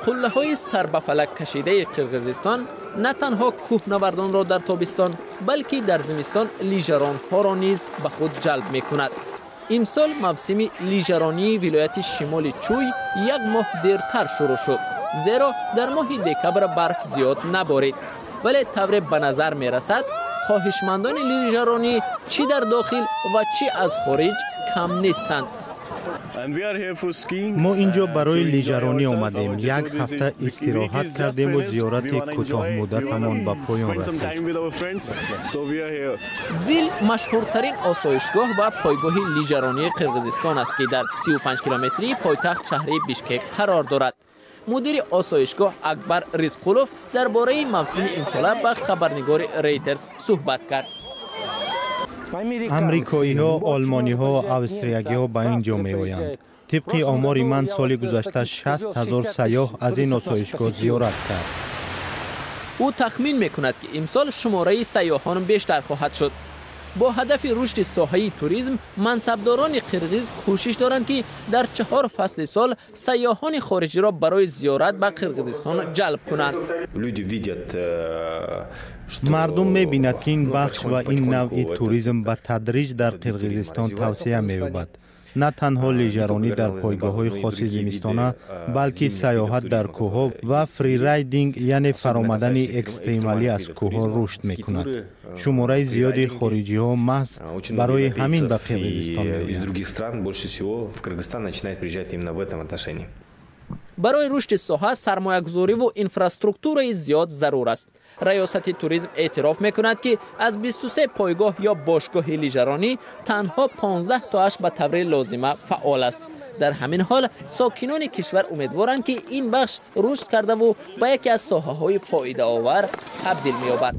Қуллаҳои сарбафалак кашидаи Қирғизистон на танҳо кӯҳнавардонро дар тобистон, балки дар зимистон лижаронҳоро низ ба худ ҷалб мекунад. Имсол мавсими лижаронии вилояти шимоли Чӯй як моҳ дертар шурӯъ шуд, зеро дар моҳи декабр барф зиёд наборид. Вале тавре ба назар мерасад, хоҳишмандони лижаронӣ чӣ дар дохил ва чӣ аз хориҷ кам нестанд. Мо ин ҷо барои лижаронӣ омадем. Як ҳафта истироҳат кардему зиёрати кӯтоҳмуддатамон ба поён расид. Зил машҳуртарин осоишгоҳ ва пойгоҳи лижаронии Қирғизистон аст, ки дар 35 километрии пойтахт, шаҳри Бишкек, қарор дорад. Мудири осоишгоҳ Акбар Ризқулов дар бораи мавсими имсола ба хабарнигори Рейтерс суҳбат кард. Амрикоиҳо, олмониҳо, австриягиҳо ба ин ҷо меоянд. Тибқи омори ман, соли гузашта 60 000 сайёҳ аз ин осоишгоҳ зиёрат кард. Ӯ тахмин мекунад, ки имсол шумораи сайёҳон бештар хоҳад шуд. Бо ҳадафи рушди соҳаи туризм мансабдорони қирғиз кӯшиш доранд, ки дар чаҳор фасли сол сайёҳони хориҷиро барои зиёрат ба Қирғизистон ҷалб кунанд. Мардум мебинад, ки ин бахш ва ин навъи туризм ба тадриҷ дар Қирғизистон тавсеа меёбад. На танҳо лижаронӣ дар пойгоҳҳои хоси зимистона, балки сайёҳат дар кӯҳҳо ва фрирайдинг, яъне фаромадани экстремалӣ аз кӯҳҳо, рушд мекунад. Шумораи зиёди хориҷиҳо маҳз барои ҳамин ба Қирғизистон меоянд. Барои рушди соҳа сармоягузориву инфраструктураи зиёд зарур аст. Раёсати туризм эътироф мекунад, ки аз 23 пойгоҳ ё бошгоҳи лижаронӣ танҳо 15 тоаш ба таври лозима фаъол аст. Дар ҳамин ҳол сокинони кишвар умедворанд, ки ин бахш рушд кардаву ба яке аз соҳаҳои фоидаовар табдил меёбад.